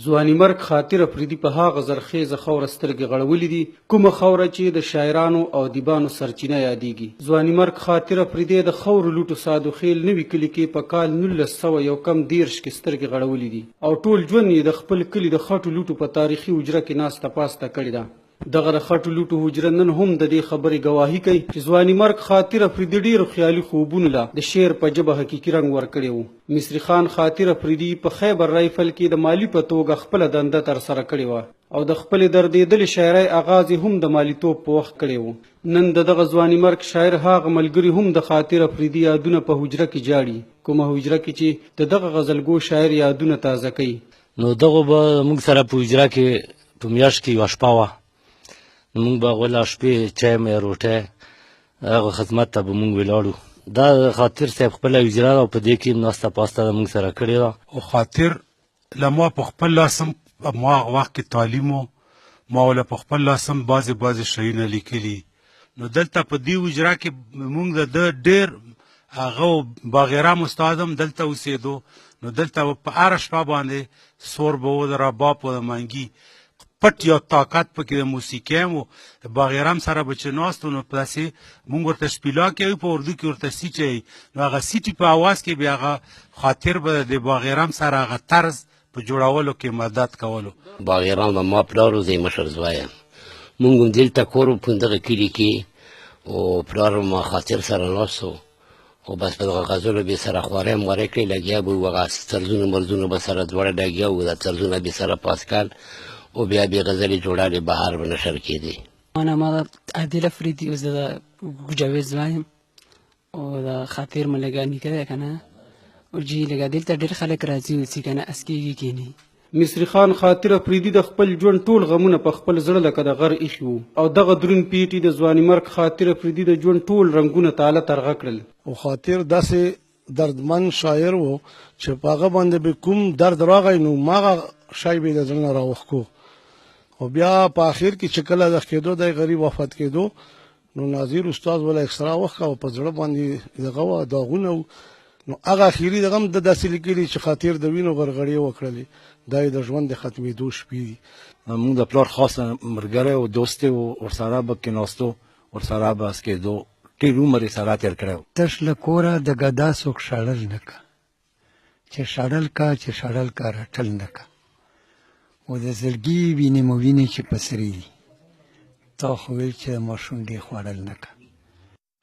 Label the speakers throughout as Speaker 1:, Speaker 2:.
Speaker 1: ځوانیمرګ خاطر افریدي په هغه زرخیزه خاوره سترګې غړولې دي، کومه خاوره چې د شاعرانو او ادیبانو سرچینه یادیږي. ځوانیمرګ خاطر افریدی د خاورو لوټو سعدوخیل نوي کلي کې په کال 1900 یو کم 30 کې سترګې غړولې دي او ټول ژوند یې د خپل کلي د خټو لوټو په تاریخي حجره کې ناسته پاسته کړې ده. دغه د خټو لوټو حجره نن هم د دې خبرې ګواهي کوي چې ځوانیمرګ خاطر افریدي ډېرو خیالي خوبونو له د شعر په ژبه حقیقي رنګ ورکړی و. مصري خان خاطر افریدي په خیبر رایفل کې د مالي په توګه خپله دنده ترسره کړې وه او د خپلې دردېدلې شاعرۍ اغاز یې هم د مالیتوب په وخت کړی و. نن د دغه ځوانیمرګ شاعر هغه ملګري هم د خاطر افریدي یادونه په حجره کې ژاړي، کومه حجره کې چې د دغه غزلګو شاعر یادونه تازه کوي.
Speaker 2: نو دغه به موږ سره په حجره کې په میاشت کې یوه شپه وه، نو موږ به هغه لا شپې چای مې روټۍ هغه خدمت ته به موږ ولاړو. دا خاطر صاحب خپله حجره ده او په دې کې ناسته پاسته ده موږ سره کړې ده.
Speaker 3: او خاطر له ما په خپل لاس هم ما هغه وخت کې تعلیم و، ما وله په خپل لاس هم بعضې بعضې شیونه لیکلي. نو دلته په دې حجره کې موږ د ده ډېر هغه باغیرام استاد هم دلته اوسېدو، نو دلته په هره شپه باندې سور به و، د رباب و د منګي پټ یو طاقت پکې د موسیقي هم و. باغیرام سره به چې ناست و، نو داسې موږ ورته شپیلا کوي، په اردو کې ورته سیټی، نو هغه سیټي په اواز کې بیا هغه خاطر به د باغیرام سره هغه طرز په جوړولو کې مدد کولو.
Speaker 4: باغیرام د ما پلار و، زه یې مشر زوی یم. موږ هم دلته کور و په دغه کلي کې، او پلار ما خاطر سره ناست و، او بس په دغه غزلو به سره خوارۍ مورۍ کړې، لګیا به وو، هغه طرزونه مرزونه به سره دواړه لګیا وو، دا طرزونه به سره پاسکال او بیا به غزلې جوړالې بهر به نشر کېدې.
Speaker 5: ما نام عادل افریدي او زه د جاوید زوی یم او د خاطر مې لږه نیکه دی که نه، او جي لږه دلته ډېر خلک راځي او ځي که نه، اسکېږي کښېني.
Speaker 1: مصري خان خاطر افریدي د خپل ژوند ټول غمونه په خپل زړه لکه د غر ایښي وو او دغه دروند پیټي د ځوانیمرګ خاطر افریدي د ژوند ټول رنګونه تاله ترغه کړل.
Speaker 6: او خاطر داسې دردمن شاعر و چې په هغه باندې به کوم درد راغی نو ماغه شی به یې د زړه نه راوښکو، او بیا په اخر کې چې کله د کېدو دی غریب وفات کېدو، نو ناظر استاد ولا اکسرا وښکه او په زړه باندې دغه وه داغونه وو، نو هغه اخري دغه هم د داسې لیکلي چې خاطر د وینو غرغړې وکړلې، دا یې د ژوند د ختمېدو شپې دي.
Speaker 7: موږ د پلار خاص ملګری او دوست و، ورسره به کېناستو، ورسره به اسکېدو، ډېر عمر یې سره تېر کړی و.
Speaker 8: تش له کوره د ګدا څوک شړل نه کا، چې شړل کا چې شړل کا رټل نه کا، او د زړګي وینې مو وینې چې په سرې دي، تا خو ویل چې د ما شونډې خوړل نه کا.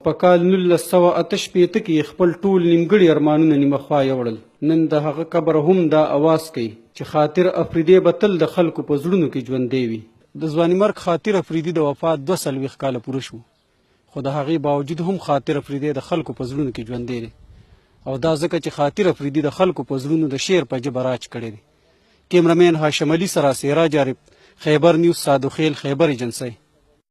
Speaker 1: په کال 1968 کې یې خپل ټول نیمګړي ارمانونه نیمه خوا یوړل. نن د هغه قبر هم دا اواز کوي چې خاطر افریدی به تل د خلکو په زړونو کې ژوندی وي. د ځوانیمرګ خاطر افریدي د وفات 42 کاله پوره شو، خو د هغې باوجود هم خاطر افریدی د خلکو په زړونو کې ژوندی دی، او دا ځکه چې خاطر افریدي د خلکو په زړونو د شعر په ژبه راج کړی دی. کیمرمین هاشم علي سره سیرا جارب، خیبر نیوز، سادوخیل، خیبر ایجنسۍ.